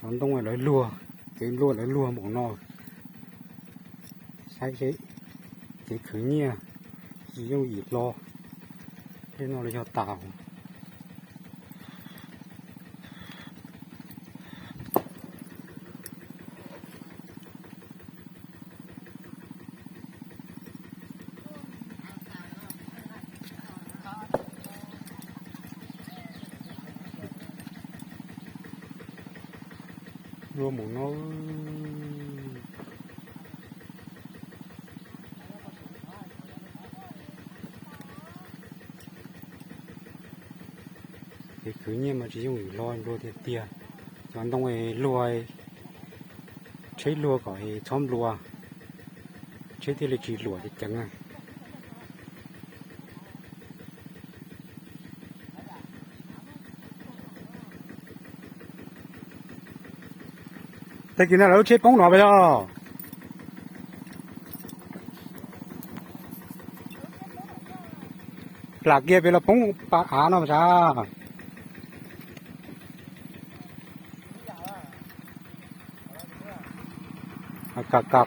Cov ntoo lawv luag, kev nplua lawv luag npaum no, saib seb kev khwv nyiaj tsis yooj yim hlo, tej no los yog tas. Luag mus no. Kev khwv nyiaj mas tsis yooj yim hlo, nplua tiag tiag. Cov ntoo luag, tsheb luag kom txhob nplua, tsheb thiaj li tsis luam ceev ceev. Tag kis no lawv lub tsheb poob no pem los? Plam kiag pem los poob pas av no sav. Kam kam,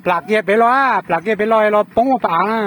plam kiag pem los, plam kiag pem los los poob pas av na.